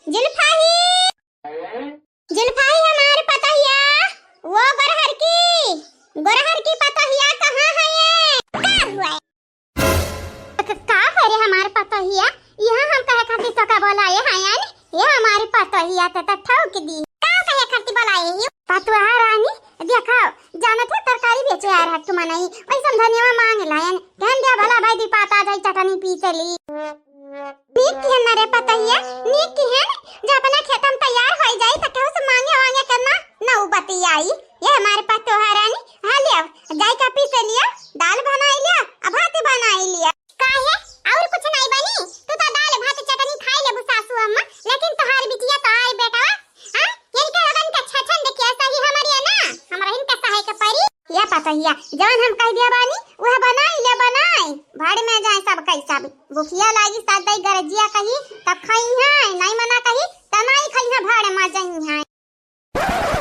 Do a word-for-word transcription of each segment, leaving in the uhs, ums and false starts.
जुल्फाही, जुल्फाही हमार पतोहिया, वो गोरहर की, गोरहर की पतोहिया कहाँ है ये? का हुआ? क-, का करे हमार पतोहिया? यहाँ हम कहे खातिर तोका बोलाए हैं यानी? ये हमार पतोहिया त, त ठोक दी। का कहे खातिर बोलाए ही? पतोहा रानी, देखो, जानत है तरकारी बेचे आ रहा तुम नहीं, वैसन धनिया मांग लायन, कहन दिया भला भाई दी पाता जाई चटनी पीसे ली। नीक किहन ना रे पतोहिया, नीक किहन, जब अपना खेत में तैयार होई जाई त केहू से मांगे वांगे के ना, ना उ बतियाई। ये हमार पतोहा रानी, हाँ लिया, जाई का पीसे लिया, दाल बनाई लिया, आ भात बनाई लिया। काहे? और कुछ नहीं बनी? तू तो दाल भात चटनी खाई लेबू सासू अम्मा, लेकिन तोहार बिटिया तोहार बेटवा, हाँ? इनके लोगन के छछन देखिया सही हमरिया ना, हमरा इनके सहे के परी। या पतोहिया, जवन हम कह दिया बानी, वह बनाई ले बनाई। भाड़ में जाए सब कैसा भी। भुखिया लागी साथ दई गरजिया कही, तब खाई है, नहीं मना कही, त नहीं खाई है, भाड़ में जाई है।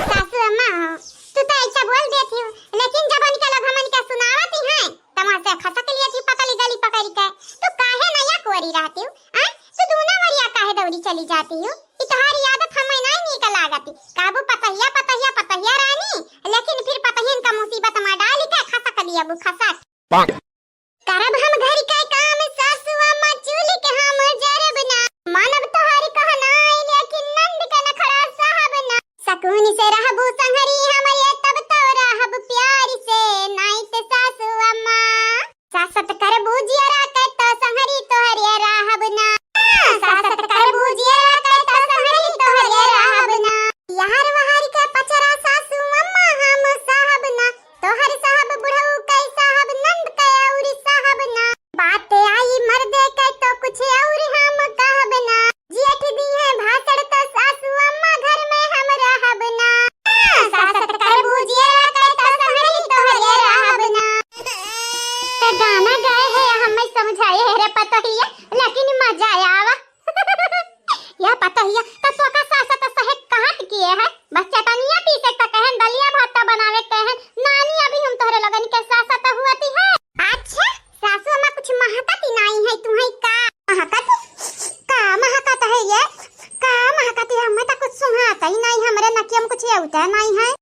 सासू अम्मा हो, तू तो ऐसा बोल देती हो, लेकिन जब उनके लोग हमन के सुनावती हैं, तब वहाँ से खसक लिया थी पतली गली पकड़ के। तू काहे नया कोरी रहती हो? आ? तू दूना मरिया काहे दौड़ी चली जाती हो? ई तोहारी आदत हमें नहीं नीक लागती। काबू पतहिया, पतहिया, पतहिया रानी, लेकिन फिर पतहियन का मुसीबत में डाल के खसक लिया बु खसक। करब हम घर के काम सासु अम्मा, चूल्ही के हम जरब ना। मानब तोहार कहनाई, लेकिन नंद के नखरा सहब ना। सकून से रहबू संहरी हमरे, तब तो रहब प्यार से, नाई त सासु अम्मा। सासत करबू जियरा के तो संहरी तोहरे रहब ना। सासत करबू जियरा के तो संहरी तोहरे रहब ना। यार वहार के पचरा सासु अम्मा हम सहब ना। तोहर साहब बुढ़ऊ कई साहब नंद के अउरी साहब ना। बात आई मर्दे के तो कुछ अउर हम कहब ना। जेठ दी है भाषण तो सासू अम्मा घर में हम रहब ना। सासत करबू जियरा के तो संहरी तोहरे रहब ना। तो गाना गाए है हमें समझाए है रे पतोहिया, लेकिन मजा आवा। या पतोहिया, त तोका सास त सहे कहाँ के किए है? बस चटनिया पीसे त कहन, दलिया भात बनवे कहन। नानी अभी हम तोहरे लोगन के सास त हुअती है। अच्छा, सासू अम्मा कुछ महकती नाई है तुम्हें का? महकत? का महकत है ये? का महकती है? हमें त कुछ सुहात ही नाई, हमरे नकिया में कुछ अउते नाई है।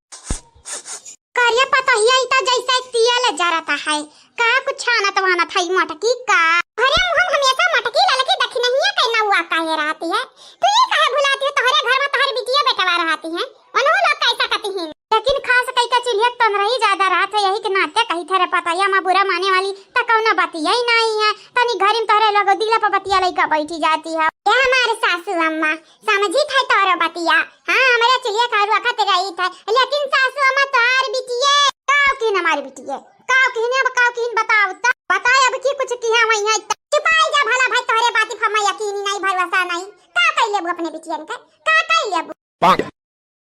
करिया पतोहिया, ई त जैसे तिया ले जरत है। का कुछ छानत वानत है मटकी का? अरे मुहम हमेशा मटकी ललकी दखिनहिया के नौआ काहे रहती है? तू ये काहे भुलाती है तोहरे घर में तोहरे बिटिया बेटवा रहती है? उन्हों लोग कैसा कती हैं? लेकिन खास कई के चूल्हे तन रही ज्यादा रहत है, यही के नाते कही थे रे पतोहिया, माँ बुरा माने वाली त कौनो बतिया ही नहीं है। तनी घर में तोहरे लोग दिला पर बतिया लइका बैठी जाती है। ये हमारे सासू अम्मा, समझी थे तोरो बतिया। हाँ, हमरे चुलिया खारू अखत रही थे, लेकिन सासू अम्मा तोहार बिटिये। काव किन हमारी बिटिये? काव किन? अब काव किन बताओ त? बताए अब की कुछ किहा वही है त? चुपाई जा भला भाई, तोहरे बाती पर हमें यकीन ही नहीं, भरोसा नहीं। का कई लेबू अपने बिटियन के? का कई लेबू?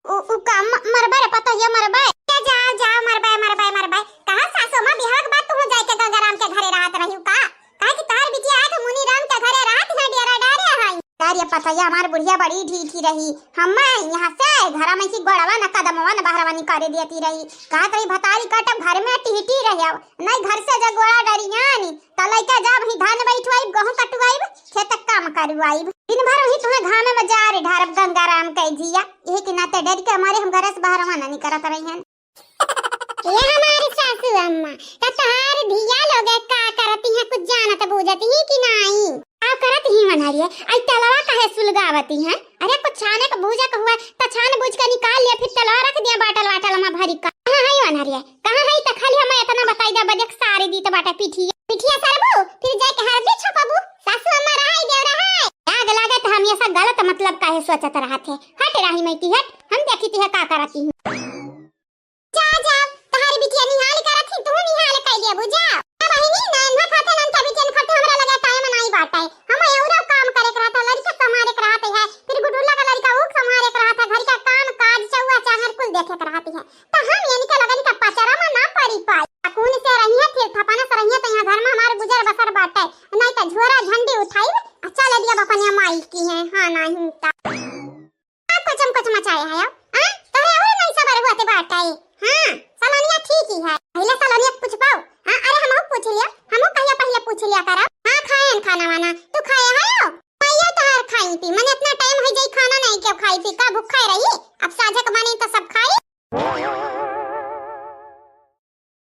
उ, उ का म-, मरबे रे पतोहिया, मरबे। ए, जाओ, जाओ, मरबे, मरबे, मरबे। कहा सासू माँ, बिहाव के बाद तू जाए के गंगाराम के घरे रहत रही का? काहे कि तोहार बिटिया आज मुनी राम के घरे रहत है, डेरा डारे है। यार, ये पतोहिया हमार बुढ़िया बड़ी ढीठी रही। हम्मे यहाँ से घरा में से गोड़वा न कदमवा न बहरवा निकारे देती रही। कहत रही, "भतारी काटब घर में टिहटी रहे, नहीं घर से जब गोड़ा डरियानी।" त लइका जाब ही धान बैठवाइब, गहूं कटवाइब, खेत क काम करवाइब। दिन भर वही तुम्हें घामे में जार ढारब गंगाराम के जिया। यही के नाते डर के मारे हम घर से बाहर रवाना नहीं करत रही हैं। ये हमारी सासू अम्मा, त तोहार धिया लोग का करती हैं, कुछ जानत बूझत ही कि नाई? का करत ही मनहरिया, आई तलवा काहे सुलगावती हैं? अरे कुछ छाने का भूजा का हुआ, त छान बूझ के निकाल लिया, फिर तलवा रख दिया बाटल वाटल में भरी का। कहाँ है मनहरिया? कहाँ है? त खाली हमें इतना बताई दे, बजक सारी दी त बाटे पिठिया। पिठिया सरबू, फिर जाके हरदी छपबू। सासू अम्मा रहाई देव रहाई। आग लागे त हम ऐसा गलत मतलब काहे सोचत रहत है। हट रही मैं ती हट, हम देखी ती है का करती हूँ। जा, जा, तहारी बिटिया निहाल करत ही, तू निहाल कई लेबू, जा। ए बहिनी, नन्हा खाते नन्हा बिटियन खाते हमरा लगे टाइम नाई बाटे। हम औरो काम करे के रहत है, लड़के संभारे के रहत है, फिर गुडुल्ला का लड़का ऊक संभारे के रहत है, घर का काम काज, चौवा चांगर कुल देखे के रहत है। त हम इनके लगन के पचरा में ना पड़ी पाई। अकून से रहिए, फिर थपना से रहिए, त यहाँ घर में हमार गुजर बसर बाटे, नहीं त झोरा झंडी उठाई, आ चल दिया बपनिया माई की है, हाँ नहीं त। का कोचम कोच मचाए है, आ? तोहरे और नहीं सबर हुआ ते बाटे, हाँ? सलोनिया ठीक ही है, पहले सलोनिया पूछ पाओ, हाँ? अरे हमहू पूछ लिया, हमहू कहिया पहले पूछ लिया करा, हाँ? खाए खाना वाना, तू खाए है हो? भैया तोहार खाई पी, मने इतना टाइम हो जाई खाना इसी का भूखा ही रही, अब साझा कमाने तो सब खाई।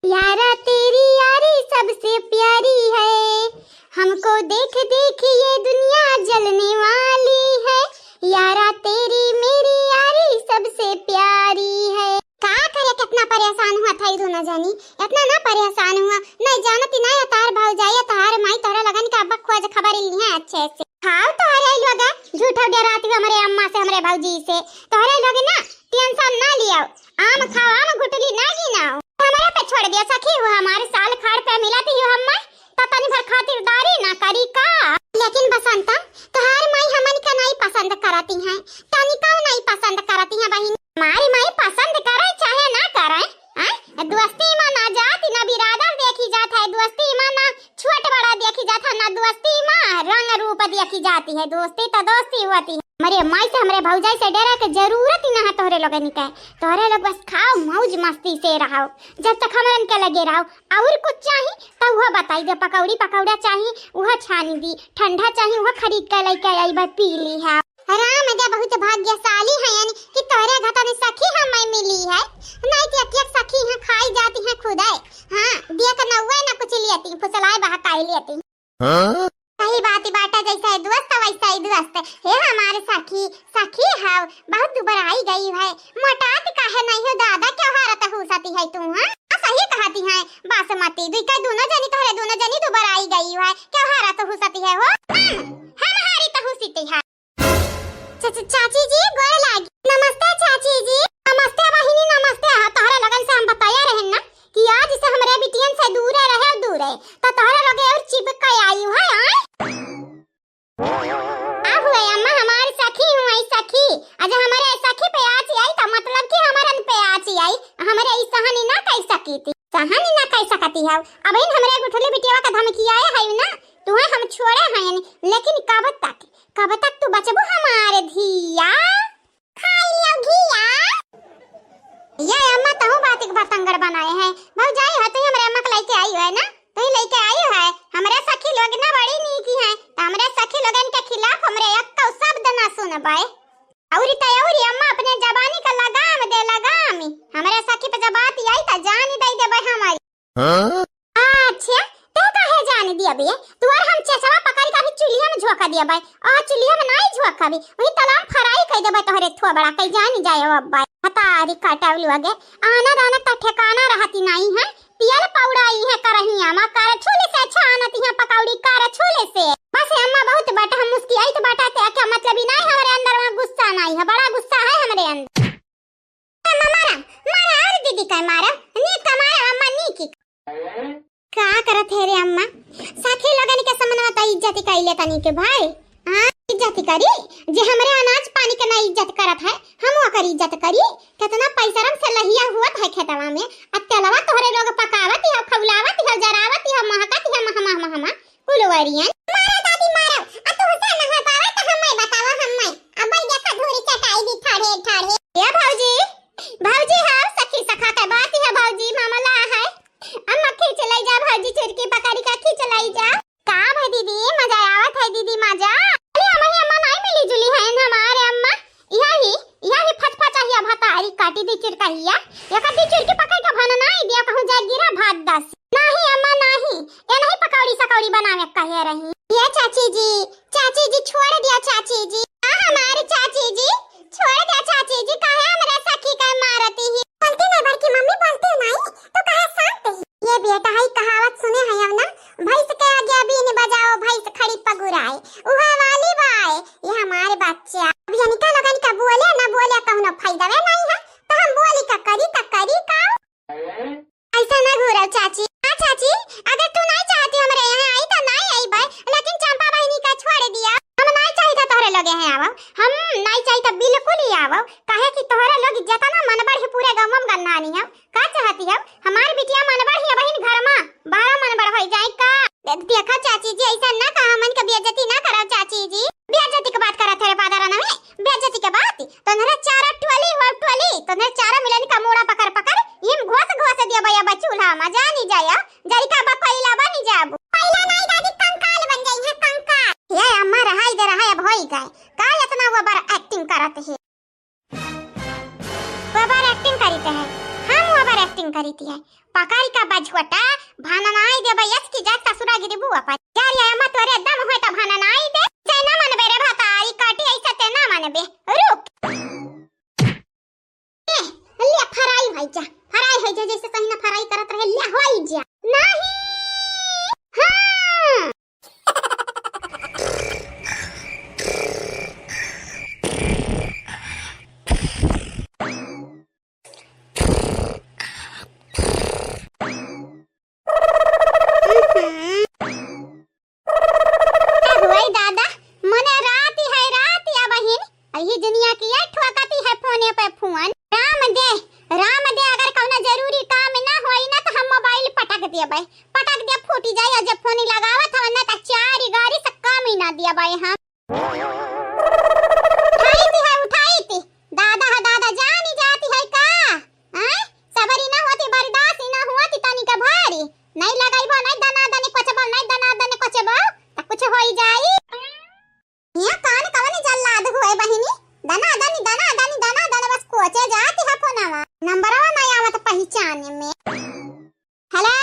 यारा तेरी यारी सबसे प्यारी है, हमको देख देख ये दुनिया जलने वाली है। यारा तेरी मेरी यारी सबसे प्यारी है। का करे, कितना परेशान हुआ था ई दोनों जनी, इतना ना परेशान हुआ, नहीं जानती ना ये तोहर भौजाई, तोहर माई तोहरे लोगन का अब खोज खबर लिहे अच्छे से। खाओ तोहरे लोग, झूठा डराती हो हमरे अम्मा से, हमरे भौजी से। तोहरे लोग ना टेंशन ना लियो, आम खाओ, आम गुठली ना गिनाओ। हमरे पे छोड़ दिया सखी हो, हमारे साल खाड़ पे मिलती हो हम, तो तनी भर खातिरदारी ना करी का? लेकिन बसंतम, तोहार माई हमन का नहीं पसंद करती हैं, तनिका नहीं पसंद करती हैं बहिन। हमारी माई पसंद करे चाहे ना करे, हैं? दोस्ती मा ना जाति ना बिरादर देखी जात है, दोस्ती मा ना छोट बड़ा देखी जात है, ना दोस्ती मा रंग रूप देखी जाती है। दोस्ती तो दोस्ती होती है। हमरे माई से हमरे भौजाई से डरे के जरूरत ही ना है तोहरे लोगन के। तोहरे लोग बस खाओ, मौज मस्ती से रहो, जब तक हमरन के लगे रहो। और कुछ चाही तो वह बताई दे, पकौड़ी पकौड़ा चाही वह छानी दी, ठंडा चाही वह खरीद के लेके आई बा, पी ली है। राम दे बहुत भाग्यशाली है यानी कि तोहरे घतन सखी हमें मिली है, नहीं तो एक एक सखी है खाई जाती है खुदे। हाँ, दिया के नौवे न कुछ लेती, फुसलाए बहकाई लेती। हाँ? सही बात ही बाटा, जैसा है दोस्त वैसा ही दोस्त। हे हमारे सखी, सखी हव, बहुत दुबराई गई है, मोटात काहे नहीं हो दादा, क्यों हारत हूसती है तू, हाँ? आ, सही कहती है बासमती, दुई का दोनों जनी तोहरे दोनों जनी दुबराई गई है, क्यों हारत हूसती है हो? हम, हम हारी तो हूसती है। च-, च-, चाची जी, गोड़ लागी। नमस्ते चाची जी। नमस्ते बहिनी, नमस्ते। हाँ, तोहरे लोगन से हम बताया रहन ना कि आज से हमरे बिटियन से दूरे रहे, दूरे। तो तोहरे लोग और चिपक के आई है, आय? आ हुए अम्मा, हमार सखी हुए सखी। आज हमरे सखी पे आँच आई, तो मतलब कि हमरन पे आँच आई। हमरे ई सहनी ना कह सकी थी, सहनी ना कह सकती है। अब इन हमरे गुठली बिटिया का धमकी आए है ना, तुम्हें हम छोड़े हैं, लेकिन कब तक? कब तक तू बचबू हमारे धिया? खा लियो घिया। ये अम्मा तहु बातिक बतंगड़ बनाए है। भौजाई है, तू हमरे अम्मा के लेके आई है ना? तू ही लेके आई है। हमरे सखी लोग ना बड़ी नीकी है, तो हमरे सखी लोगन के खिलाफ हमरे एक शब्द ना सुनबे। औरी त औरी अम्मा अपने जबानी का लगाम दे लगामी। हमरे सखी पे जब बात आई त जान दे देबे हमारी। हाँ? अच्छा, तू काहे जान दिया बे? तू और हम चेचवा पकड़ के अभी चूल्हे में झोंका दिया बे। और चूल्हे में नहीं झोंका भी, वही तलाम फ्राई कर देबे तोहरे थोबड़ा के जान जाए अब भाई। हतारी काटा उलवा गे, आना दाना का ठिकाना रहती नहीं है। पियल पौड़ा आई है करहिया मा, कर छूले से अच्छा आनती है पकौड़ी कर छूले से। बस अम्मा बहुत बाटा हम मुस्कियाई तो बाटा ते क्या मतलब ही नहीं, हमारे अंदर में गुस्सा नहीं है, बड़ा गुस्सा है हमारे अंदर। अम्मा मारा, मारा और दीदी का मारा, नीक का मारा अम्मा नीक की। का करत है रे अम्मा? सखी लोगन के समनवा त इज्जत कइले तनी के भाई। हाँ, इज्जत करी, जे हमरे अनाज पानी के ना इज्जत करत है, हम ओकर इज्जत करी। कितना पैसरम से लहिया हुअत है खेतवा में, आ तेलवा तोहरे लोग पकावत हो, खौलावत हो, जरावत हो, महकत हो, मह, मह, मह, मह। कुलवरियन। मारा दादी मारा, आ तू से ना हो पावे त हम्मे बतावा हम्मे। अब भाई देखा धूरी चटाई दी ठाढ़े ठाढ़े। ए भौजी, भौजी हो, सखी सखा के बात है भौजी, मामला है। अम्मा खींच लई जा भौजी, चुरकी पकड़ी का खींच लई जा। का भाई दीदी, मजा आवत है दीदी, मजा। अरे अम्मा, ये अम्मा नहीं मिली जुली है हमारे अम्मा। इहा ही, इहा ही फचफचा हिया भतारी काटी दी चिरकहिया। एकर दी चिरकी पकड़ के भन नाई दिया कहूँ जा गिरा भात दस। नाही अम्मा नाही, ये नहीं पकौड़ी सकौड़ी बनावे कहे रही। ये चाची जी, चाची जी छोड़ दिया चाची जी। आ हमारे चाची जी, छोड़ दिया चाची जी, काहे हमरा सखी का मारती ही? बोलती नहीं बड़की मम्मी, बोलती नहीं, तो काहे शांत ही? ये बेटा है कहावत सुने हैं अब ना, भैंस के आगे बीन बजाओ, भैंस खड़ी पगुराए, उहे वाली बाय, ये हमारे बच्चा। अब इनका लोगन का बोले ना बोले कौनो फायदा वे नहीं है, तो हम बोली का करी, का करी का? ऐसा ना घूरो चाची। हाँ चाची, अगर तू नहीं चाहती हमरे यहाँ आई तो नहीं आई बाय, लेकिन चंपा बहिनी का छोड़ दिया। हम नहीं चाहिए था तोहरे लगे हैं आवा, हम नहीं चाहिए था बिल्कुल ही आवा, काहे कि तोहरे लोग जितना मनबढ़ ही पूरे गाँव में गन्नानी है। का चाहती हो? हमार बिटिया मनबढ़ ही बहिन घर मा, बारह मनबढ़ होई जाए का? दे-, देखा चाची जी, ऐसा ना कहा, मन के बेइज्जती ना करो चाची जी। बेइज्जती के बात करत है रे पादरा ना है, बेइज्जती के बात। तोहरे चारा टोली हो टोली, तोहरे चारा मिलन का मूड़ा पकड़ पकड़, इम घोस घोस दिया बया बा चूल्हा मा, जानी जाया, जरिका बा कोयला बनी जाबू। कोयला नहीं दादी, कंकाल बन जाई है, कंकाल। ये अम्मा रहाई दे रहा, अब होई गए। का इतना वो बार एक्टिंग करत है? करीत है, हम ओवर एक्टिंग करीत है। पकड़ का बझोटा, भाननाई देबे यस की जात ससुरा गिरी बुआ पर। यार ये अम्मा तोरे दम होए त भाननाई दे, जय ना मनबे रे भतारी काटी ऐसा ते ना मनबे। रुक। ए, ले फ्राई होई जा, फ्राई होई जा, जैसे सही ना फ्राई करत रहे, ले होई जा। नहीं। हाँ। अब वही दादा, मने राती है, राती है बहिन, यही दुनिया की ये ठोकती है फोने पे फोन। राम दे, राम दे, अगर कौनो जरूरी काम ना होई ना तो हम मोबाइल पटक देबे, पटक दे फूटी जाए, और जब फोन लगावत हवन ना तो चार गारी से काम ही ना देबे हम। उठाई थी है, उठाई थी। दादा है दादा, जानी जाती है का? हैं? सबरी ना होती, बर्दाश्त ही ना होती तनी का भारी। नहीं लगाइबो, नहीं दना दनी कोचबो, नहीं दना दनी कोचबो, त कुछ होई जाई। यहाँ कान कवनी जल्लाद हुए बहिनी? दना दनी, दना दनी, दना दनी बस कोचे जाती है फोनवा। नंबरवा नहीं आवत पहचान में। हेलो।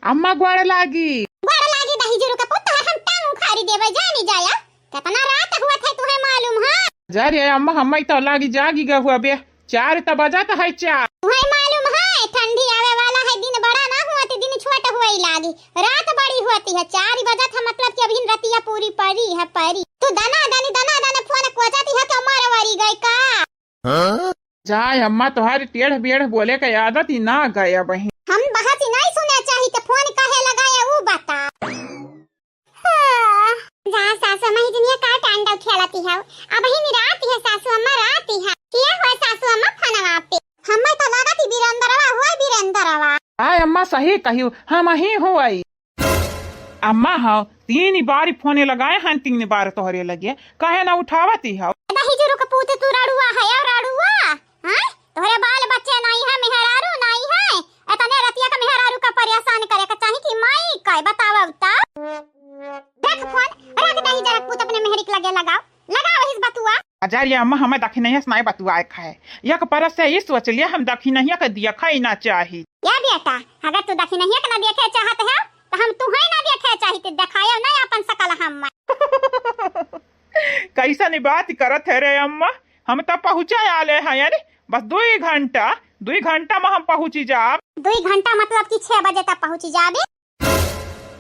अम्मा गोड़ लागी। गोड़ लागी दही जुरु का पुत, तोहर हम टांग उखाड़ी देबे, जानी जाया। कितना रात हुआ थे तुहे मालूम है? जा रे अम्मा, हम तो लागी जागी गए हुआ बे, चार तो बजत है चार। तुहे मालूम है ठंडी आवे वाला है, दिन बड़ा ना हुआ थे, दिन छोट हुए लागी, रात बड़ी होती है। चार बजत है मतलब कि अभी रतिया पूरी परी है परी। तू दना दनी दना दनी फोन कोचती है तो मारवारी गई का? हाँ? जाय अम्मा, तोहारी टेढ़ बेढ़ बोले के आदत ही ना गया बहिन। हम बहस ही नहीं सुने चाही तो फोन काहे लगाया ऊ बता। हाँ, जा सासू अम्मा, ही दुनिया का टांडव खेलती है। अब ही रात है सासू अम्मा, रात है। किया हुआ सासू अम्मा फोनवा पे? हमें तो लागत ही बीरेंद्रवा हुआ, बीरेंद्रवा। आय अम्मा, सही कहियो, हम ही हुआ। अम्मा हो, तीन बार फोने लगाए हैं, तीन बार तोहरे लगे, काहे ना उठावती हो? दही जुरु के पूत तू रड़ुआ है, और रड़ुआ, हैं? तोहरे बाल बच्चे नहीं है, मेहरारू नहीं है, इतने रतिया का मेहरारू का परेशान करे का चाही कि माई का बतावा उता। रख फोन, रख दही जुरु के पूत अपने मेहरी के लगे लगाओ। लगाओ इस बतुआ। अजय, ये अम्मा हमें दखिनहिया से नहीं बतुआए खाए। एक परस से ई सोच लिया, हम दखिनहिया के देखा ही ना चाही। या बेटा, अगर तू दखिनहिया के ना देखे चाहत है, तो हम तुहे ना देखे चाही, तो देखायो ना अपन सकल हम। कैसन बात करत है रे अम्मा? हम तो पहुँचे आले हैं, यानी बस दुई घंटा, दुई घंटा में हम पहुँची जाब। दुई घंटा मतलब कि छह बजे तक पहुँची जाबे।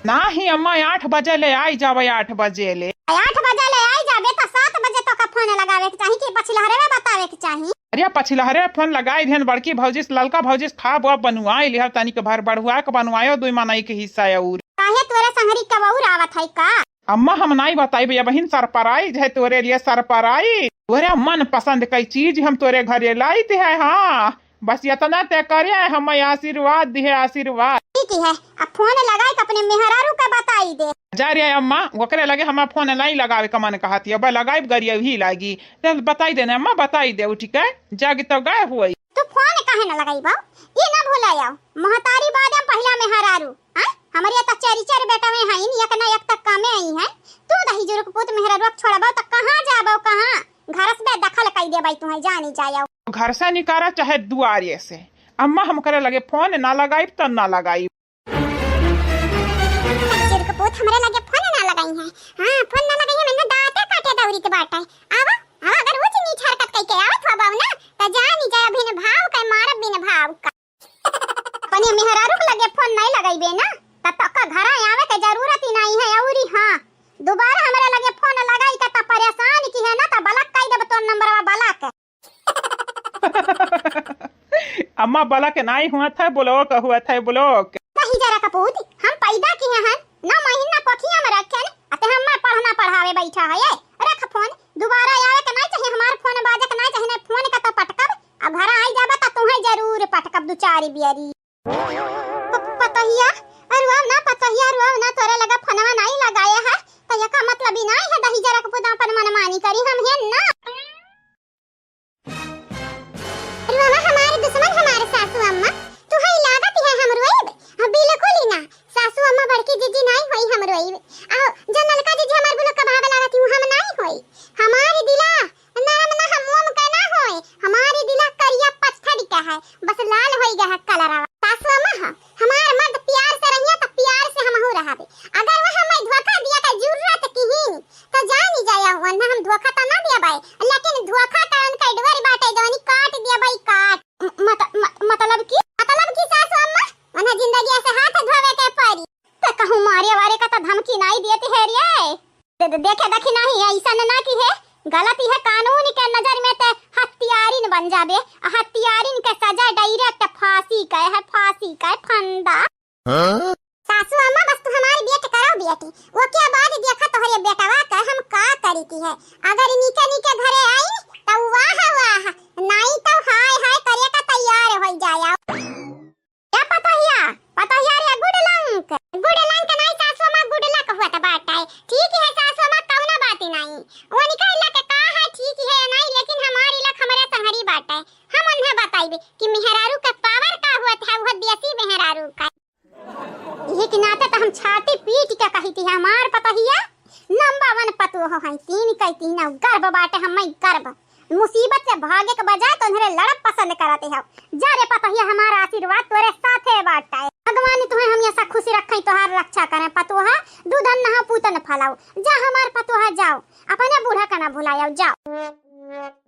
नाही अम्मा, आठ बजे ले आई जाबे, आठ बजे ले। आठ बजे ले आई जाबे तो सात बजे तोका फोन लगावे के चाही कि पछिलहरे में बतावे के चाही? अरे पछिलहरे फोन लगाई देन बड़की भौजी से, ललका भौजी से खाब वाब बनवाई लिहब, तनिक भर बढ़ुआ के बनवायो दुई मनई के हिस्सा अउर। काहे तोरे संगरी के अउर आवत है का? अम्मा हम नाई बताइबे, अबहिन surprise है तोरे लिए, surprise। तोरे मन पसंद कई चीज हम तोरे घरे लाई दिहे, हाँ। बस इतना ते करे, हमें आशीर्वाद दिहे, आशीर्वाद। ठीक है, अब फोन लगाई के अपने मेहरारू का बताई दे। जा रे अम्मा, ओकरे लगे हमार फोन नहीं लगावे का मन कहत है, अब लगाई गरिया ही लागी। चल बताई दे ना अम्मा, बताई दे, ठीक है, जागी तो गए हुई। तू फोन काहे ना लगाई बा? ये ना भुलाया, महतारी बाद हम पहला मेहरारू, हाँ? हमरे तो चारी चार बेटवे हैं, एक ना एक तक कामे आई हैं। तू दही जुरुक पूत मेहरारू छोड़बा तो कहाँ जाबो, कहाँ? घर से बेदखल कई देबै तुहैं, जानी जायो। घर से निकारा चाहे दुआरे से, अम्मा हमकरे लगे फोन ना लगाइब त ना लगाइब। ससुर के पूत हमरे लगे फोन ना लगाई है। हाँ, फोन ना लगाई है, मैंने दांते काटे दौरी के बाटे। आवा, आवा, अगर ऊंच नीच हरकत कई के आवत हो बाऊ ना, त जानी जायो भिन भाव के मारब बिन भाव का। अपने मेहरारू के लगे फोन नहीं लगाइबे ना, त तोका घर आवे के जरूरत ही नहीं है। औरी हाँ, दोबारा हमरे लगे फोन लगाई के त परेशान की है ना, त block कई देब तोर नंबरवा block। अम्मा block नहीं हुआ था, block हुआ था, block। दही जरा कपूत, हम पैदा किहे हन, नौ महीना कोठिया में रखे न, अते हमें पढ़ना पढ़ावे बैठा है। ये रख फोन, दोबारा आवे के नहीं चाहिए, हमार फोन बाजे के नहीं चाहिए, नहीं फोन का तो पटकब, अब घर आई जाबा त तुहैं जरूर पटकब दू चार बियरी। प-, पतोहिया, अरुआ ना पतोहिया, अरुआ ना तोरे लगा फोनवा नहीं लगाए है, तो ये का मतलब ही नहीं है दही जरा कपूत अपन मनमानी करी, हम हैं ना। अरे बाबा, हमारे दुश्मन हमारे सासू अम्मा, तू है लागत है हम रोइब। हाँ, बिल्कुल ही ना, सासू अम्मा बड़की जीजी नहीं होई हम रोइब। आओ, जो नलका जीजी हमार बुलो कबाब लागत हूँ, हम नहीं होई। हमारी दिला नरम ना हम मोम का ना होए, हमारी दिला करिया पत्थर का है। गया है कलरवा। सासू अम्मा, ह-, हमार मर्द प्यार से रहिया त प्यार से हमहू रहबे। अगर वह मैं धोखा दिया के जरूरत किहिन, त जानी जाया, वरना हम धोखा त ना दिया बाई, लेकिन धोखा करन का डर बाटे, जवानी काट दिया बाई, काट। म-, मत-, म-, मतलब की? मतलब की सासू अम्मा, वरना जिंदगी से हाथ धोवे के पड़ी। त कहूँ मारे वारे का त धमकी नाई देते है रे। दे-, दे-, देखे देखी नाहीं, ऐसन ना किहे, गलत इहे कानून के नजर में ते हत्यारिन बन जाबे, आ हत्यारिन के सजा direct फांसी के है, फांसी के फंदा। हाँ? सासू अम्मा, बस तू हमारी बेट करो बेटी, ओके बाद देखा तोहरे बेटवा के हम का करी की है। अगर नीके नीके घरे आई त वाह वाह, नाई त हाय हाय करे का तैयार हो जाया। ए पतोहिया, पतोहिया रे, good luck। Good luck नाई सासू अम्मा, good luck हुआ त बाटे। ठीक है सासू अम्मा, कौनो बात नाई। वो निकल ला के का है, ठीक है नाई, लेकिन हमारी लक हमरे संगरी बाटे। हम उन्हें बताइबे कि मेहरारू का power का हुआ था, वो देसी मेहरारू का। ये के नाते त हम छाती पीट के कही थी, हमार पतोहिया number one पतोह है, तीन के तीन गर्भ बाटे, हमें गर्भ। मुसीबत से भागे के बजाय तोहरे लड़ब पसंद करते हो। जा रे पतोहिया, हमारा आशीर्वाद तोरे साथे बाटे। भगवान तुम्हें हमेशा खुश रखे, तोहार रक्षा करें पतोहा। दूधन नहा पूतन फलाओ। जा हमार पतोहा, जाओ, अपने बूढ़ा का ना भुलाओ, जाओ।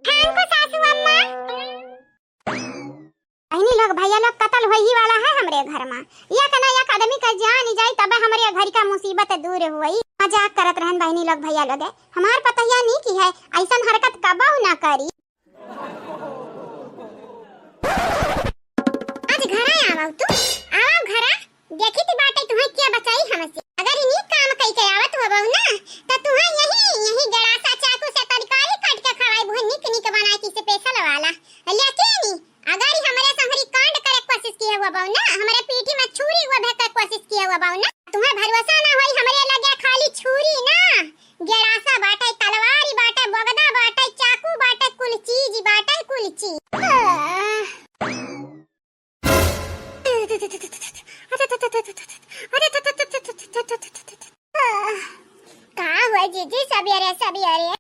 Thank you सासू अम्मा। बहिनी लोग, भैया लोग, कत्ल होई वाला है हमरे घर में। एक ना एक आदमी का जान जाई, तबे हमरे घर का मुसीबत दूर होई। मजाक करत रहन बहिनी लोग, भैया लोग, हमार पतोहिया नीक है, ऐसन हरकत कबहू ना करी। आज घरा आवा तू, आवा घरा। देखी ती बाटे तुहैं क्या बचाई हमसे। अगर ई नीक काम कई के आवत होबहु ना, त तुहैं यही, यही गड़ासा चाकू से तरकारी काट के खवाई, बहुत नीक नीक बनाए की special वाला। लेकिन अगर ई हमरे संगरी कांड करे कोशिश किए होबहु ना, हमरे पीठी में छुरी ओढ़े के कोशिश किए होबहु ना, तुहैं भरोसा ना होई हमरे लगे खाली छुरी ना, गड़ासा बाटे, तलवारी बाटे, बोगदा बाटे, चाकू बाटे, कुल चीज बाटे, कुल चीज। का हुआ जीजी, सबियरे, सबियरे?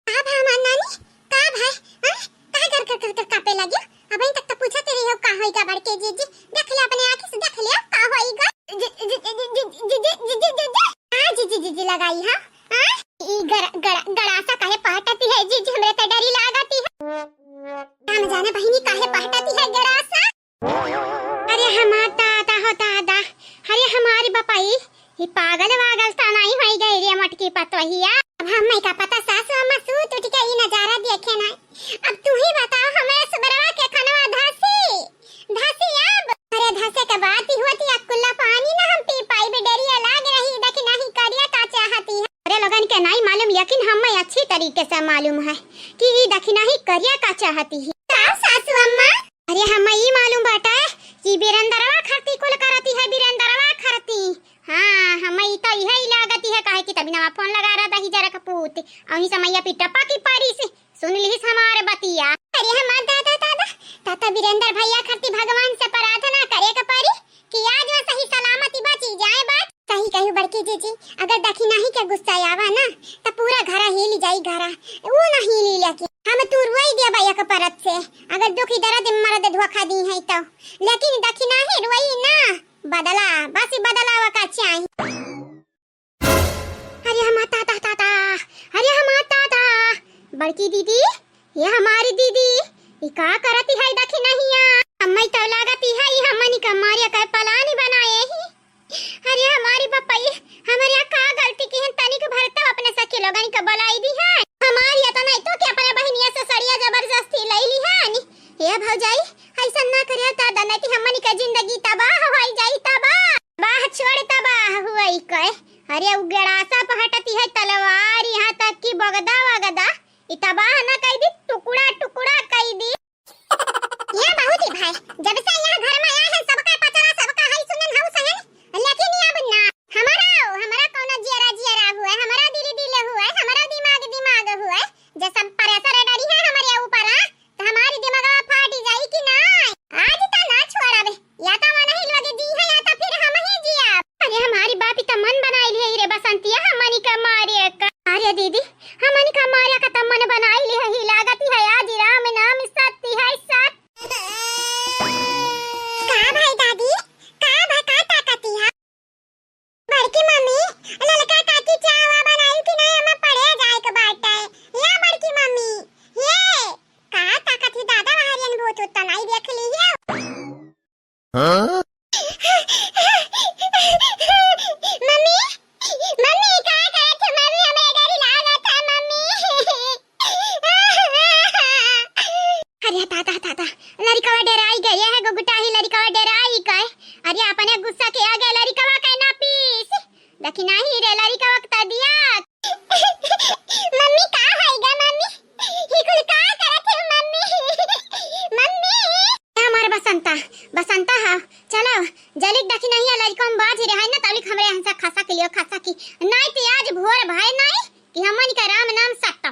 का भा हमार नानी? का भा? हाँ? काहे कर कर कर कर कांपे लगियो? अबहीं तक तो पूछत रही हो का होइगा बड़के जीजी। देख ले अपने आँखी से, देख ले का होइगा। जी, जी, जी, जी, जी, जी, जी, जी, जी, जी, जी। हाँ, जी, जी, जी, जी लगाई, हाँ? हाँ? ई गड़-, गड़-, गड़ासा काहे पहटती है जीजी, हमरे तो डरी लागती है। हम जाने बहिनी काहे पहटती है गड़ासा। अरे हमार दादा हो दादा, अरे हमारी बपाई, ई पागल वागल त नाई होई गई रे मोटकी पतोहिया। अब हमें का पता सासू अम्मा सूत उठ के ई नजारा देखे ना। अब तू ही बताओ हमरे सुबरवा के खनवा धसी, धसी अब। अरे धसे के बात ही होती, अब कुल्ला पानी ना हम पी पाई, बे डरिया लाग रही, देखी नहीं करिया का चाहती है। अरे लोगन के नाई मालूम, लेकिन हमें अच्छी तरीके से मालूम है कि ई देखी नहीं करिया का चाहती है। का सासू अम्मा? अरे, हमें ई मालूम बाटे कि बिरेंदरवा खरती कुल करती है, बिरेंदरवा खरती। हाँ, हमें ई तो इहे ही लागती है, काहे कि तभी नवा फोन लगा रहा था ही जरा कपूत। अउही समैया पे टपा की पारी से सुन लिहिस हमारे बतिया। अरे, हमार दादा, दादा, ताता बिरेंदर भैया खरती भगवान से प्रार्थना करे के परी कि आज वह सही सलामती बची जाए बात। सही कहू बड़की जीजी, अगर दखिनाही के गुस्सा आवा ना, त पूरा घरा हिल जाई घरा। ऊ ना हिली लेकिन हम तू रोई देबा एक परत से, अगर दुखी दर्द मर्द धोखा दी है तो। लेकिन दखिनाही रोई ना, बदला, बस बदलावा का चाही। अरे हमार ताता, ताता, अरे हमार ताता, बड़की दीदी, ये हमारी दीदी, ई का करती है दखिनहिया? हम्मै तो लागती है, ई हमनी का मारे का plan बनाए ही। अरे हमारी बपई, हमरे का गलती की है, तनिक भर तो अपने सखी लोगन के बुलाई दी है। हमारी इतना तो कि अपने बहिनिया से सड़िया जबरदस्ती ले ली है नी। हे भौजाई, ऐसा ना करे दादा, नहीं तो हमनी का जिंदगी तबाह होई जाई, तबाह। बाह छोड़ तबाह हुई कहे। अरे उ गड़ासा पहटती है तलवार, यहाँ तक कि बगदा वगदा, ई तबाह ना कई दी, टुकड़ा टुकड़ा कई दी। ये बाबूजी भाई, जब से यहाँ घर में आया है, सबका पचरा, सबका हई सुनन हऊ सहन, लेकिन ये अब ना, हमारा, हमारा कौनो जियरा जियरा हुआ, हमारा दिल दिल हुआ, हमारा दिमाग दिमाग हुआ, जे सब pressure डरी है हमारे ऊपर, हाँ? त हमारी दिमागवा फाटी जाई कि नाय? आज त ना छोड़ब, या त वनही लोग जी है, या त फिर हम ही जियब। अरे हमारी बापी त मन बनाई लिहे रे बसंतिया, हमनी का मारे का। अरे दीदी, हमनी का मारे का त मन बनाई लिहे ही लागत।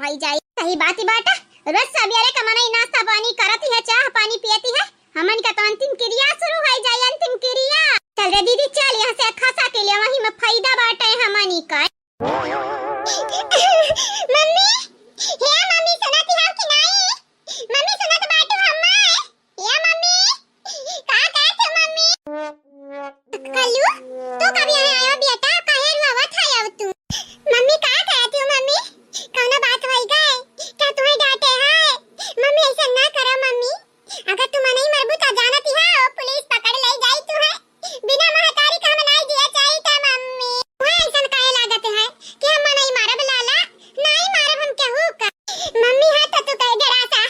होई जाई। सही बात बाटे, रोज सबेरे का मनई नाश्ता पानी करत है, चाह पानी पियत है, हमन का तो अंतिम क्रिया शुरू होई जाई, अंतिम क्रिया। चल रे दीदी, चल यहाँ से, खसा के ले, वही में फायदा बाटे हमनी का। मम्मी, हे मम्मी, सुनत हव कि नाई? मम्मी, सुनत बाटू हम्मा? हे मम्मी, का कहत हो मम्मी? कल्लू, तू कब यहाँ आयो बेटा? काहे रुआवत है अब तू? मम्मी, का कहत हो मम्मी? कौनो बात होई गए? का तुम्हें डांटे है? मम्मी, ऐसा ना करो मम्मी। अगर तू मनई मरबू त जानत ही हो, पुलिस पकड़ ले जाई तुहे। बिना महतारी का हम नाई जिया चाहित है मम्मी। तुहे ऐसन काहे लागत है कि हम मनई मारब लाला? नाई मारब हम केहू का। मम्मी, हाँ तो तू कहे गड़ासा,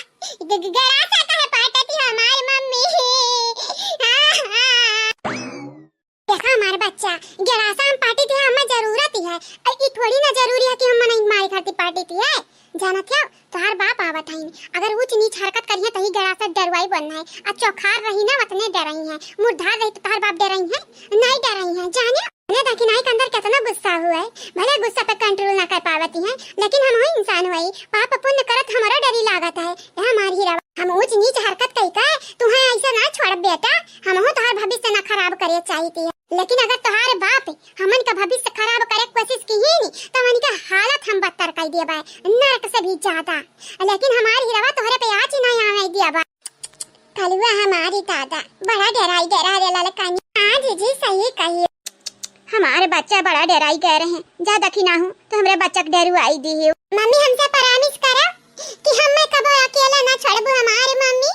ग-, ग-, गड़ासा काहे पाटत ही हमार मम्मी? हाँ, हाँ। देखा हमार बच्चा, गड़ासा हम पाटत ही, हमें जरूरत ही है। अ, ई थोड़ी ना जरूरी है कि हम मनई मारे खातिर पाटत ही है। जानत हो, तोहार बाप आवत हईन। अगर ऊंच नीच हरकत करिहे तही गड़ासा डरुआई बन है। आ चौखार रही ना, वतने डरई है। मुर्धार रही तो तोहार बाप डरई है? नहीं डरई है, जाने। अरे दखिनाही के अंदर कितना गुस्सा हुआ है। भले गुस्सा पे कंट्रोल ना कर पावती है, लेकिन हम हो इंसान हुई, पाप पुण्य करत हमारा डरी लागत है। ए हमार हीरा, हम ऊंच नीच हरकत कई का तुहे ऐसा ना छोड़ बेटा। हम हो तोहार भविष्य ना खराब करे चाहित है, लेकिन अगर तोहार बाप हमन का भविष्य खराब करे के कोशिश किहिन, तो हमन का हालत हम बदतर कर दिए बा, नरक से भी ज्यादा। लेकिन हमार हीरवा तोहरे पे आँच नहीं आवे दिया बा। कलुआ हमारी दादा, बड़ा डराई डरा रे ललकानी। हाँ जीजी, सही कही। हमारे बच्चा बड़ा डराई गए रहे, जा दखिनाहू, तो हमरे बच्चा के डरुआई दी है। मम्मी, हमसे परामिस करा कि हमें कबो अकेला ना छोड़बू हमारे मम्मी।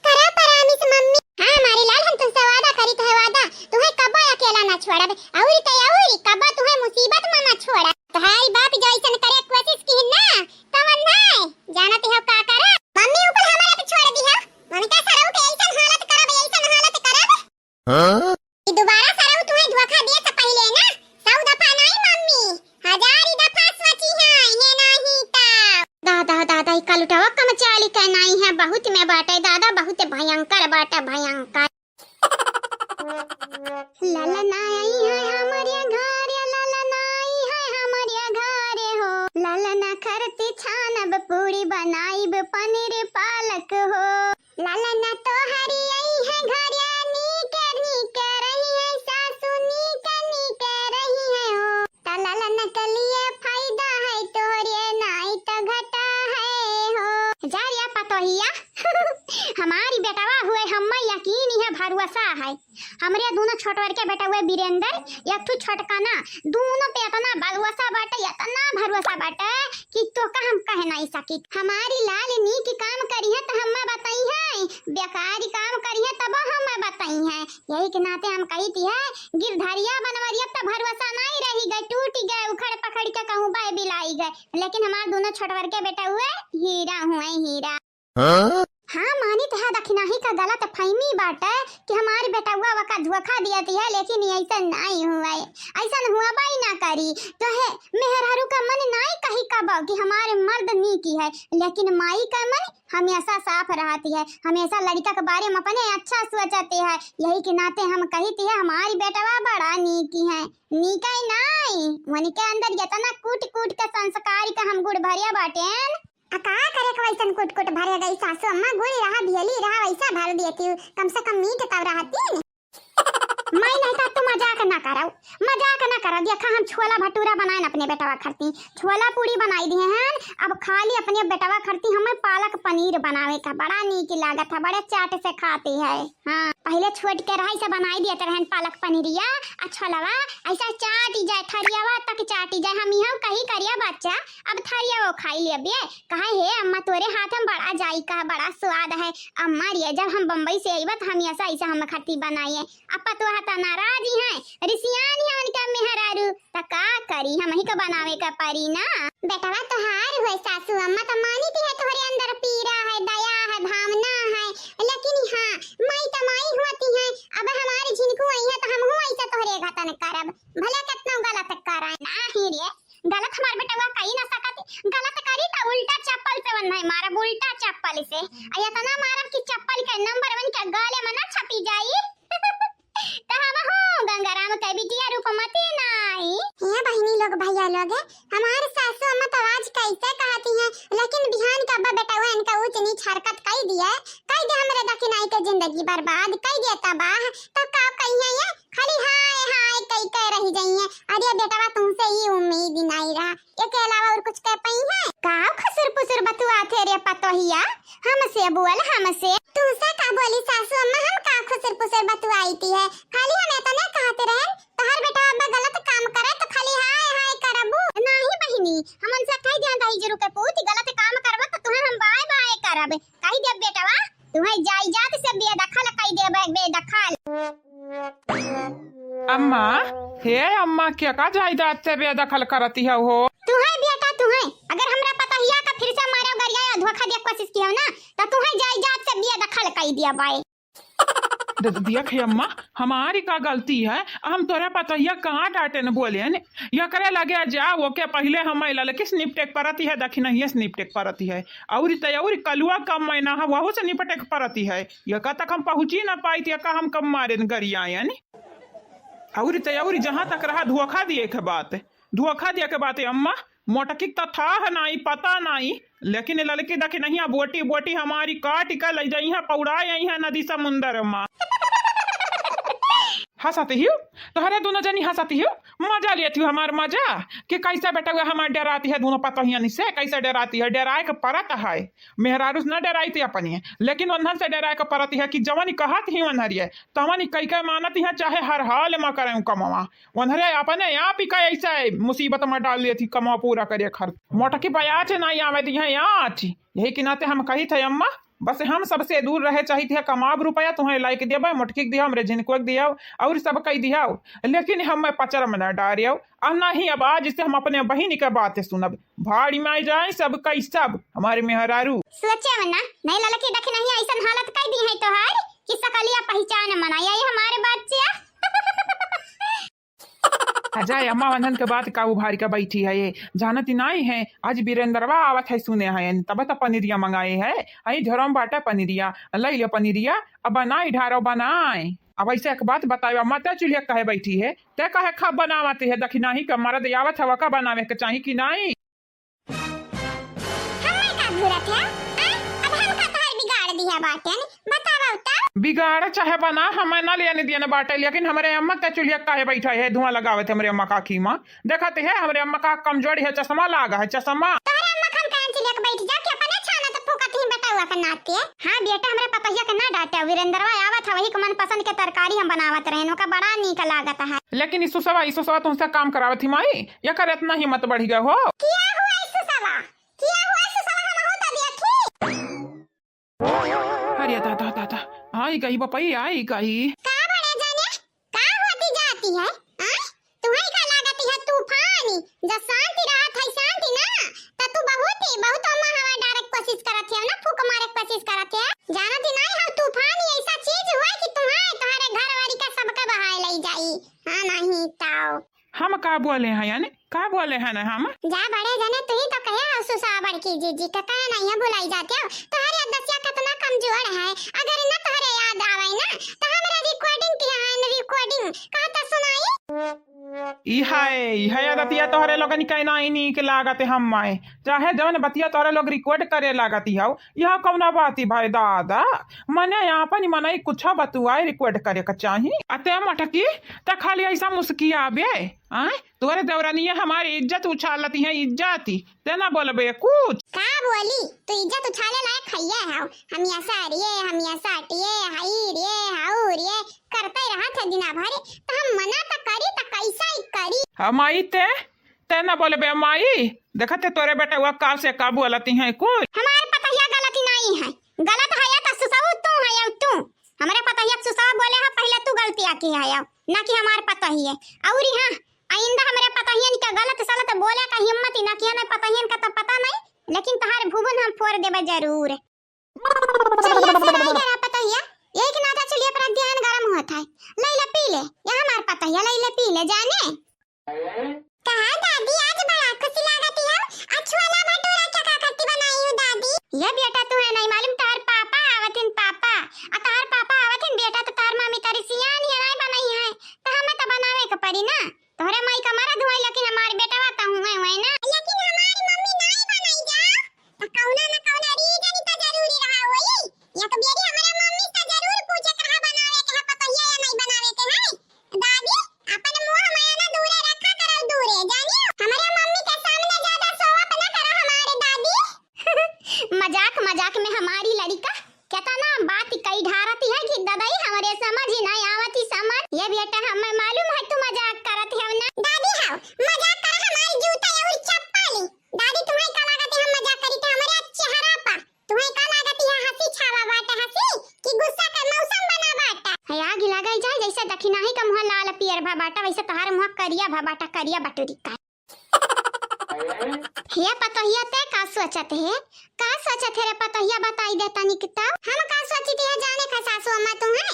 करा परामिस मम्मी। हाँ हमारे लाल, हम तुमसे वादा करी तो है वादा, तुम्हें कबो अकेला ना छोड़ब। अउरी तो अउरी, कबो तुम्हें मुसीबत में ना छोड़ब। तुम्हारी बाप जो ऐसन करे कोशिश की ना, तवन ना जानत हो का करा। मम्मी ऊपर हमारे पे छोड़ दी है, मम्मी का सरऊ के ऐसन हालत करब, ऐसन हालत करब। हाँ? ई दोबारा सरऊ तुम्हें धोखा दिए से पहले ना, सौ दफा नहीं मम्मी, हजारी दफा सोची है, ये नहीं तो। दादा, दादा, ई कलुटवा कम चाली के नहीं है, बहुत में बाटे दादा, बहुत भयंकर बाटे, भयंकर। ललना आई है हमरे घरे, ललना आई है हमरे घरे हो, ललना खरती छानब, पूरी बनाइब, पनीर पालक हो। ललना तोहरी आई है घरे, नीके नीके रही है सासू, नीके नीके रही है हो। त ललना के लिए फायदा है तोहरे, नाई त घाटा है हो। जा रे पतोहिया, हमारी बेटवा हुए, हमें यकीन है, भरोसा है। हमरे दोनों छोटवर के बेटा हुए वीरेंद्र, एक ठो छोटका ना, दोनों पे इतना भरोसा बाटे, इतना भरोसा बाटे कि तोका हम कह नहीं सकी। हमारी लाल नीक काम करी है तो हमें बताई है, बेकारी काम करी है तब हमें बताई है। यही के नाते हम कही थी है, गिरधरिया बनवरिया तो भरोसा नहीं रही गए, टूट गए, उखड़ पखड़ के कहूँ बह बिलाई गए, लेकिन हमारे दोनों छोटवर के बेटा हुए हीरा हुए, हीरा। हाँ? हाँ, मानित है दखिनाही का गलत फहमी बाटे कि हमार बेटउआ वका धोखा दियत है, लेकिन ये ऐसा नाई हुआ है, ऐसा हुआ बाई ना करी। तो है मेहरारू का मन नाई कही कब कि हमारे मर्द नीकी है, लेकिन माई का मन हमेशा साफ रहती है, हमेशा लड़का के बारे में अपने अच्छा सोचते है। यही के नाते हम कहित है हमारी बेटवा बड़ा नीकी है, नीका ही नाई, उनके अंदर इतना कूट कूट के संस्कार का हम गुड़ भरिया बाटेन। आ का करे के वैसन कुट कुट भरे गई सासू अम्मा, गुड़ी रहा, भेली रहा, वैसा भर देती हूँ, कम से कम मीठ तब रहती। माई नहीं तो तू मजाक ना करो, मजाक ना करो। देखा हम छोला भटूरा बनाए अपने बेटवा खरती, छोला पूड़ी बनाई दिए हैं, अब खाली अपने बेटवा खरती हमें पालक पनीर बनावे का बड़ा नीक लागत है, बड़े चाट से खाती है। हाँ, पहले छोट के रहा से बनाई दिए रहन पालक पनीरिया, आ छोलवा ऐसा चाटी जाए, थरियावा तक चाटी जाए। हम यहाँ कही करिया बच्चा, अब थरिया वो खाई लेबिए। कहा, "हे अम्मा, तोरे हाथ में बड़ा जायका, बड़ा स्वाद है। अम्मा रे, जब हम बम्बई से अइबा, तो हम ऐसा, ऐसा हम खरती बनाइए।" अब पतोह तो नाराज ही हैं, रिसियान ही उनका मेहरारू, तो का करी, हम ही को बनावे का परी ना। बेटवा तोहार हुए सासू अम्मा, तो मानित है तोहरे अंदर पीरा है, दया है, भावना है, लेकिन हाँ, माई तो माई होती हैं। अब हमारी झिनकू आई है, तो हम हूँ ऐसा तोहरे घतन करब, भले कितना गलत कराए। नहीं रे, गलत हमार बेटवा कही ना सकत, गलत करी त उल्टा चप्पल से वन्ना मारब, उल्टा चप्पल से। आ इतना मारब कि चप्पल के नंबर वन के गले में ना छपी जाई। त हम हूँ गंगाराम के बिटिया रूपमती नाई। हे बहिनी लोग, भैया लोग, हमार सासू अम्मा तो आज कैसे कहती हैं, जिंदगी बर्बाद कई देता बा, तो का कहिए ये? खाली हाय हाय कई के रही जाइए। अरे बेटवा, तुमसे ई उम्मीद ही नहीं रहा, एके अलावा और कुछ कह पइहैं? का खुसुर पुसुर बतुआत है रे पतोहिया? हमसे बोल, हमसे। तुमसे का बोली सासू अम्मा, हम का खुसुर पुसुर बतुआइत है? खाली हम एतने कहत रहन, तोहर बेटवा अब गलत काम करे तो खाली हाय हाय करबू। नाही बहिनी, हम उनसे कह दिया दही जरू के पूत, गलत काम करबा तो तुहे हम बाय बाय करब। कह दिया बेटवा, तुहे जायदाद से बेदखल कह देबे, बेदखल। अम्मा, हे अम्मा, केका जायदाद से बेदखल करती है हो? तुहे बेटा, तुहे, अगर हमरा पतोहिया का फिर से मारे गरिया या धोखा दिया कोशिश किया ना, तो तुहे जायदाद से बेदखल कह दिया बाय। दे-, देख हे अम्मा, हमारी का गलती है? हम तोरे पतोहिया कहाँ डांटे न बोले न? यकरे लगे जाओ, ओके पहिले हम ललकिस निपटे के परती है, दखिनहिये से निपटे के परती है। और ते और कलुआ कम मैना है, वहू से निपटे के परती है। यका तक हम पहुँची ना पाई, तो यका हम कब मारे न गरियायन? और ते और जहाँ तक रहा धोखा दिए के बात, धोखा दिए के बात है अम्मा, मोटकी त थाह नाई, पता नाई, लेकिन ललकी दखिनहिया बोटी बोटी हमारी काट के लइ जइहैं, पौड़ाए अइहैं नदी समुंदर मा। हंसत हियो, तोहरे दोनों जनी हंसत हियो, मजा लेत हियो हमार मजा, कि कैसे बेटवा हमार डराती है दोनों पतोहियन से, कैसे डराती है, डराए के परत है। मेहरारू से न डराई थी अपनी, लेकिन ओन्हन से डराए के परत है कि जवन कहत ही ओन्हरिये, तवन कई के मानत है, चाहे हर हाल मा करें कमवा। ओन्हरे अपने आप ही का ऐसा मुसीबत मा डाल देती कमवा पूरा करे खर्च। मोटकी बयाच नाई आवे दिहे आँच। यही के नाते हम कही थे अम्मा, बस हम सबसे दूर रहे चाहित है, कमाब रुपया तुहें लाइक देबे, मोटकी के दिया, हमरे झिनको के दिया, और सब कही दिया, लेकिन हम पचर में न डारियो। और ना ही अब आज से हम अपने बहिन के बात सुनब, भाड़ी में जाए सब कही सब हमारे मेहरारू। सोचे में ना, नहीं ललकी दखिनहिया ऐसन हालत कह दी है तोहार कि सकलिया पहचान मना, यही हमारे बच्चिया। अजय अम्मा वंदन के बात का उभारी का बैठी है ये, जानती नाई है, आज वीरेंद्रवा आवत है सुने है, तब तो पनीरिया मंगाए है, आई झरम बाटा पनीरिया, लई ले पनीरिया, अब बनाई ढारो बनाए। अब ऐसे एक बात बताए, अम्मा ते चूल्हा कहे बैठी है, ते कहे खा बनावत है, दखिनही का मरद आवत है, वका बनावे के चाही कि नाई? हमें का घूरत है? आ? अब हम का तोहर बिगाड़ दिया बाटेन? बतावा तो। बिगाड़ चाहे बना, हमें ना लेने दिए न बाटे, लेकिन हमरे अम्मा के चूल्हा काहे बैठा है, धुआं लगावत है हमरे अम्मा का आँखी मा। देखत है, हमरे अम्मा का कमजोरी है, चश्मा लागा है, चश्मा। तोहरे अम्मा खन काहे चूल्हा के बैठ जा कि अपने छाना तो फूकत ही बेटवा के नाते। हाँ बेटा, हमरे पतोहिया के ना डांटे, वीरेंद्रवा आवत है, वही के मनपसंद के तरकारी हम बनावत रहेन, ओका बड़ा नीक लागत है। लेकिन ई सुसवा, ई सुसवा तुमसे काम करावत ही माई, एकर इतना हिम्मत बढ़ गया हो। किया हुआ ई सुसवा? किया हुआ ई सुसवा? हम हो तो देखी। अरे दादा, दादा, आई गई बपई, आई गई। का बड़े जाने, का होती जाती है? आय? तुम्हें का लागत है तूफानी? जब शांति रहत है, शांति ना, त तू बहुत ही, बहुत अम्मा हवा डारे के कोशिश करत है ना, फूक मारे के कोशिश करत है। जानत ही नहीं हो, तूफानी ऐसा चीज हुआ कि तुम्हें, तुम्हारे घर वाली का सबका बहाए ले जाई। हाँ, नहीं ताओ। हम का बोले हैं यानी? का बोले हैं ना हम? जा बड़े जने, तू ही तो कहे हो सुसवा बड़की जीजी के, कहे नहीं है भुलाई जाते हो। तोहरे अदसिया कितना कमजोर है, अगर न तोहरे याद आवे ना, तो हमरा recording किया है ना, recording, कहा तो सुनाई। ई है, ई है अदतिया तोहरे लोगन के नाई नीक लागत है हम माए। चाहे जवन बतिया तोहरे लोग record करे लागत हो, यह कौना बात ही भाई दादा? मने आपन मनई कुछ बतुआए record करे के चाही। अते मटकी, त खाली ऐसा मुस्कियाबे, आय? तोरे देवरानिया हमारी इज्जत उछालती है, इज्जत ही। ते ना बोलबे कुछ। का बोली? तू इज्जत उछाले लायक हइये हौ। हम या साड़िये, हम या साटिये, हई रे, हऊ रे, करते रहत है दिना भर। त हम मना त करी त कैसा ही करी? हम आई ते, ते ना बोलबे माई। देखत है तोरे बेटवा का से का बोलती हैं कुछ। हमार पतोहिया गलती नहीं है। गलत है या त सुसऊ तू है या तू। हमरे पतोहिया के सुसवा बोले है, पहले तू गलतिया की है, ना कि हमार पतोहिया। और हाँ, आइंदा हमरे पतोहियन के गलत सलत बोले का हिम्मत ही ना किया, ना पतोहियन का तो पता नहीं, लेकिन तोहार भुवन हम फोड़ देबे जरूर। चलिए, ऐसे नहीं डरा पतोहिया, यही के नाता चूल्हे पर ध्यान गरम होत है। ले ले पी ले, यह हमार पतोहिया, ले ले पी ले जाने। कहा दादी, आज बड़ा खुशी लागत है, आ छोला भटूरा क्या का करती बनाई हो दादी? ये बेटा, तू है नहीं मालूम, तोहर पापा आवतिन, पापा। आ तोहर पापा आवतिन बेटा, तो तोहर मम्मी तोरी सियान है, नहीं बनाई है, तो हमें तो बनावे के पड़ी ना। तोहरे माई का मरद हुए, लेकिन हमार बेटवा तो हुए हुए ना। लेकिन हमारी मम्मी नहीं बनाई जा, तो कौना ना कौना reason तो जरूरी रहा होई। एक बेरी हमारे मम्मी से जरूर पूछ में हमारी लड़िका केतना बात कई ढारती है कि ददई हमरे समझ ही नहीं आवती समझ। ये बेटा, हमें मालूम है तू मजाक करत हो ना। दादी, हाँ, मजाक कर, हमारी जूता और चप्पल। दादी, तुम्हें का लागत है हम मजाक करी थे हमरे चेहरा पर? तुम्हें का लागत है हंसी छावा बाटे, हंसी कि गुस्सा का मौसम बना बाटे? है आग लगाई जाए जैसे दखिनाही का मुँह लाल पियर भा बाटा, वैसे तोहार मुँह करिया भा बाटा, करिया बटुरी का। हे पतोहिया, ते का सोचत हे? का सोचत हे रे पतोहिया, बताई दे तनिक तब। हम का सोचित है जाने का सासू अम्मा तुम्हें?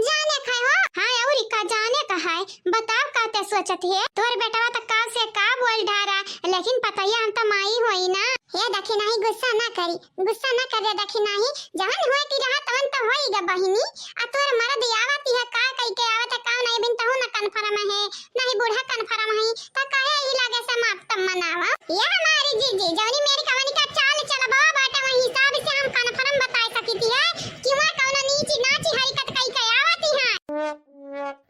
जाने का हो? हाँ, अउरी का जाने का है? बताओ का ते सोचत हे? तोर बेटवा त का से का बोल ढारा, लेकिन पतोहिया हम त माई होई ना। हे दखिनाही, गुस्सा ना करी, गुस्सा ना करे दखिनाही, जवन होए की रहा तवन त होई ग बहिनी। आ तोर मरद आवत है का कई के आवत है का नहीं बिन तहु न कन्फर्म है। नहीं बूढ़ा कन्फर्म है, त काहे ई लागे से माप तब मनावा? ये हमारी जीजी, जौनी मेरी कवनी का चाल चलबा बाटे, वही हिसाब से हम कन्फर्म बताए सकित है कि वहाँ कौनो नीची नाची हरकत कई के आवती है।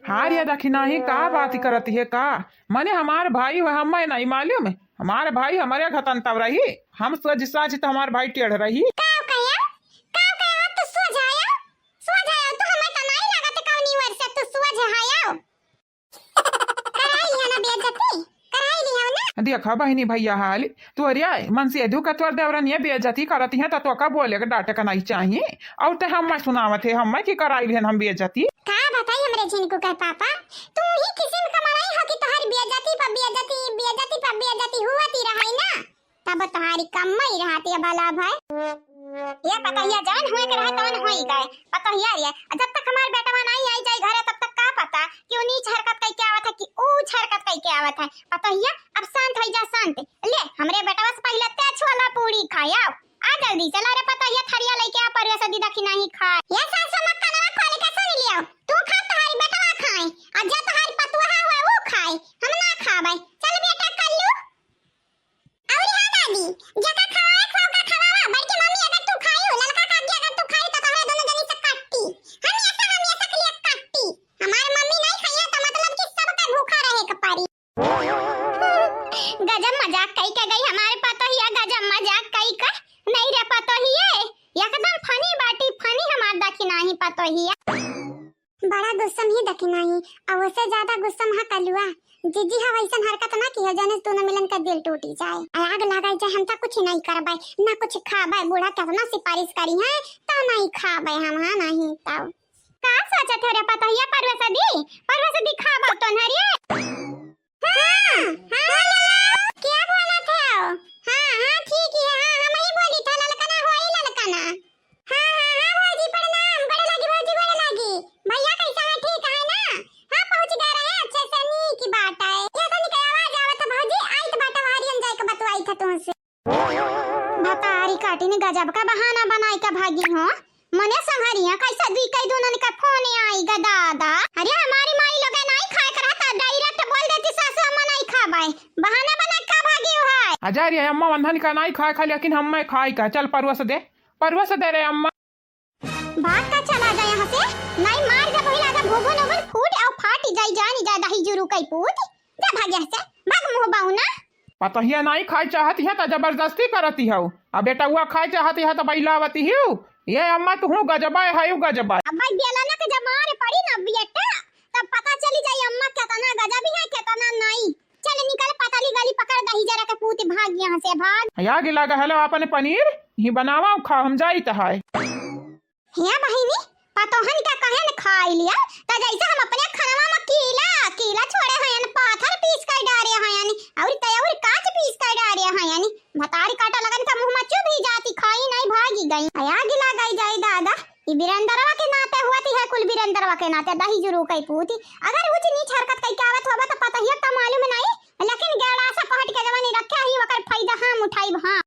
हाँ रे दखिनाही, का बात करती है का? मने हमार भाई हुआ, हमें नहीं मालूम है? हमार भाई हमरे घतन तब रही, हम सोझ साझ त हमार भाई टेढ़ रही। का कहे? का कहे? तू सोझ आया? सोझ आया? तू हमें त नहीं लागत कौनी वर्ष तू सोझ आया? कराई लिया ना बेइज्जती? कराई लिया ना? देखा बहिनी भैया हाल, तोहरे मन से दू कतवर देवरनिया बेइज्जती करती हैं, त तोका बोले के डांटे का नहीं चाहिए। और ते हम सुनावत है, हम की कराई लिहन हम बेइज्जती। का बताई हमरे झिनकू के पापा, तू ही किस्म का मनई हो कि तोहर बेइज्जती पर बेइज्जती, बेइज्जती पर बेइज्जती हुआ ती रहाई ना। तब तोहारी कम्मई रहती है भला भाई। ये पतोहिया जवन होए के रहे तवन होई गए। पतोहिया रे, जब तक हमार बेटवा नहीं आई जाई घरे तब तक का पता कि ऊ नीच हरकत कई के आवत है कि ऊंच हरकत कई के आवत है। पतोहिया अब शांत होई जा, शांत। ले, हमरे बेटवा से पहिले ते छोला पूड़ी खाए, आओ। आ जल्दी चला रे पतोहिया, थरिया लेके आ, परवेश दी दखिनाही खाए। ये सासू माँ कनवा खोल के सुन लियो, तू खा, तोहारी बेटवा खाए, आ जे तोहारी पतुआ हुआ वो खाए, हम ना खाबे। चल बेटा कल्लू। अउरी हाँ दादी, जका खवाए खाओ का खवावा, बड़की मम्मी अगर तू खाई हो, ललका काकी अगर तू खाई तो तोहरे दोनों जनी से काटी। हम ऐसा, हम ऐसा के लिए काटी। हमार मम्मी नहीं खाई है तो मतलब कि सबके भूखा रहे के पड़ी। गजब मजाक कई के गई हमार पतोहिया, गजब मजाक कई के। नहीं रे पतोहिए, एकदम funny बाटी, funny हमार दखिनाही पतोहिया। बड़ा गुस्सम ही दखिनाही, और उससे ज्यादा गुस्सम हा कलुआ। जीजी हा वैसन हरकत ना किहो, जौने से दोनों मिलन का दिल टूटी जाए। आ आग लगाई जाए, हम तो कुछ नहीं करबे, ना कुछ खाबे। बूढ़ा कितना सिफारिश करी है, तो नहीं खाबे हम, हाँ नहीं तो। का सोचत हो रे पतोहिया, परवेश दी? परवेश दी खाबा तो नरिये। हाँ, हाँ, बोलो। क्या बोलत हो? हाँ, हाँ, ठीक है, हाँ, हम ही बोली था, ललकना होई ललकना। हाँ, हाँ, हाँ, भौजी, प्रणाम, गोड़े लागी, भौजी, गोड़े लागी। भैया कैसा है, ठीक है ना? हाँ, पहुँच गए रहे, अच्छे से, नीक बात है। ये तनी के आवाज आवत है, भौजी, आइत बात, हरियन जाए के बतवाई था तुमसे। भतारी काटी ने गजब का बहाना बनाई का भागी हो। मने संघरिया कैसे दुई कई दुनन का फोन आई गा दादा। अरे हमारी माई लोग नहीं खाए कर रहता, direct बोल देती सासू अम्मा नहीं खाबे। बहाना बना का भागी हो है। अजा रे अम्मा वंधन का नहीं खाए खा, लेकिन हम मैं खाई का। चल परवस दे, परवस दे रे अम्मा। भाग का चला जा यहाँ से, नहीं मार जब वही लागा भोभन ओभन फूट आओ फाट जाई जानी जा दही जुरू कई पूत। जा भाग यहाँ से, भाग मुँह बाउना। पतोहिया नाई खाए चाहती है त जबरदस्ती करती हौ। अब बेटउआ खाए चाहती है त बैलावती हौ। ये अम्मा तुहू गजबा है, गजबा। अब भाई बेलना के जब मारे पड़ी ना बेटा, तब पता चली जाई अम्मा केतना गजब है, केतना नाई। चल निकल पतली गली पकड़ दही जरा के पूत भाग यहाँ से भाग। या गिला गहलो अपन पनीर ही बनावा खा हम जाई त है। हे बहिनी, पतोहन का कहेन खाई लिया, त जैसे हम अपने खनवा में कीला, कीला छोड़े हयन, पाथर पीस कर डारे हयन, और ते और काच पीस कर डारे हयन। भतारी काटा लगन का मुँह में चुभ ही जाती, खाई नहीं भागी गई। हया गिला गई जाई दादा, ई बिरंदरवा के नाते हुआ ती है, कुल बिरंदरवा के नाते दही जुरू कई पूती। अगर ऊंच नीच हरकत कई के आवत होबा त पतोहिया त मालूम नहीं, लेकिन गेड़ा से पहट के जवानी रखे ही ओकर फायदा हम उठाई हाँ।